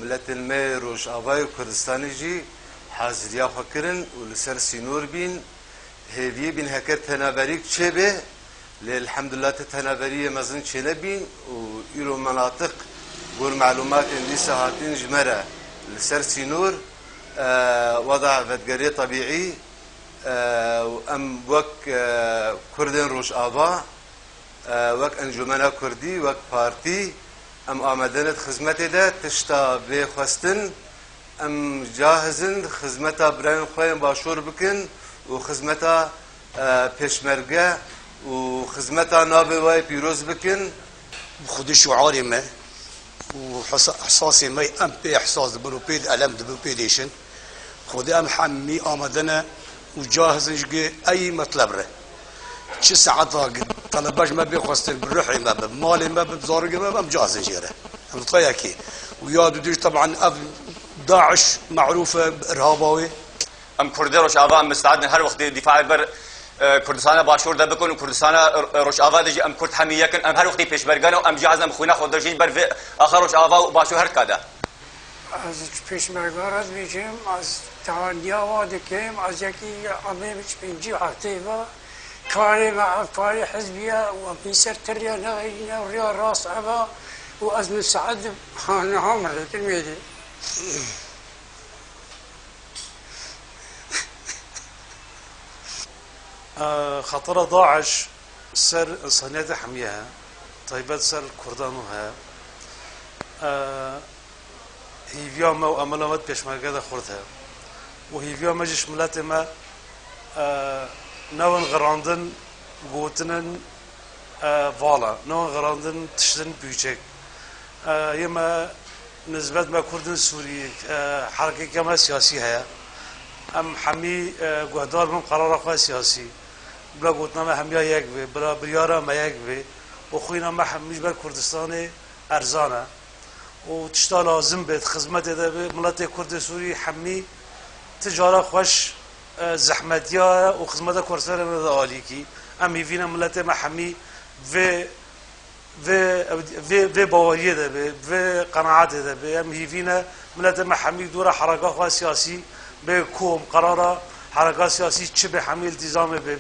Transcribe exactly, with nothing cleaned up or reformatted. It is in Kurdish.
Miletên me Rojavayê Kurdistanê jî haziriya xwe kirin û li ser sînor bîn. Hêviyê bîn heker tenaberîk çêbe, lê elhamdulillah ti tenaberiyê mezin çênebîn û îro menatiq gor melûmatên dîsa hatin ji me re li ser sînor, e, weda vedgerê tebîî, e, û em wek, e, Kurdên Rojava, e, wek Encûmena Kurdî, wek partî, em amade ne di xizmetê de, tişta bê xwestin, em cahiz in xizmeta birayên xwe yên başûr bikin û xizmeta, e, pêşmerge û xizmeta navê we yê pîroz bikin. Bi xwedî şiarê me û hisa-, ihsasê me em pê ihsas dibin û pê elem dibin, pê dêşin. Xwedî em hemî amade ne û cahiz in ji ey metleb re. Çi saeta telebe ji me bê xwestin, bi ruhê me be, bi malê me be, bi zarokê me be, em cahiz in jê re. Em li xwe yekê. Û ya dudû jî, teban, ev DAIŞ merûf e bi irhaba wê. Em Kurdê Rojava, em misteed in her wextê dîfaê ber, e, Kurdistana Başûr de bikin û Kurdistana, e, Rojava de jî em Kurd hemî yek in. Em her wextê pêşmerge ne û em jî ez em xwîna xwe dirjîn ber vê axa Rojava û Başûr her ka de. Ez ji pêşmerga re dibêjim, ez tehandiya wa dikim, ez yekî em ê ji pêncî heftê ve karê me, ev karê hizbî ye û em pêser tirya nexeyîne, rêya rast ev e û ez misteed im, ha niha min rêkin mêdî. Xetera DAIŞ ser însaniyetê hemiyê heye, taybet ser Kurdan û heye. Hêviya me û emela me di pêşmerge de xurt heye. Û hêviya me jî ji miletê me, e, newin xirandin, gotinin, e, vala, newin xirandin tiştin pûçek. E, yê me nisbet me Kurdin Sûrî, e, herekeke me siyasî heye. Em hemî, e, guhdar bin qerara xwe siyasî. Bila gotina me hemiya yek bê, bila biryara me yek bê û xwîna me hemî ji ber Kurdistanê erzan e. Û tişta lazim bê, di xizmetê de bê, miletê Kurdê Sûrî hemî ti cara xweş, e, zehmetiya û xizmeta Kurdistanê de alîkî. Em hêvî ne miletê me hemî vê, vê, vê, vê baweriyê de bê, vê qenaetê de bê. Em hêvî ne miletê me hemî dora hereka xwe siyasî bê, kom, qerara hereka siyasî çi bê, hemî îltîzamê bê.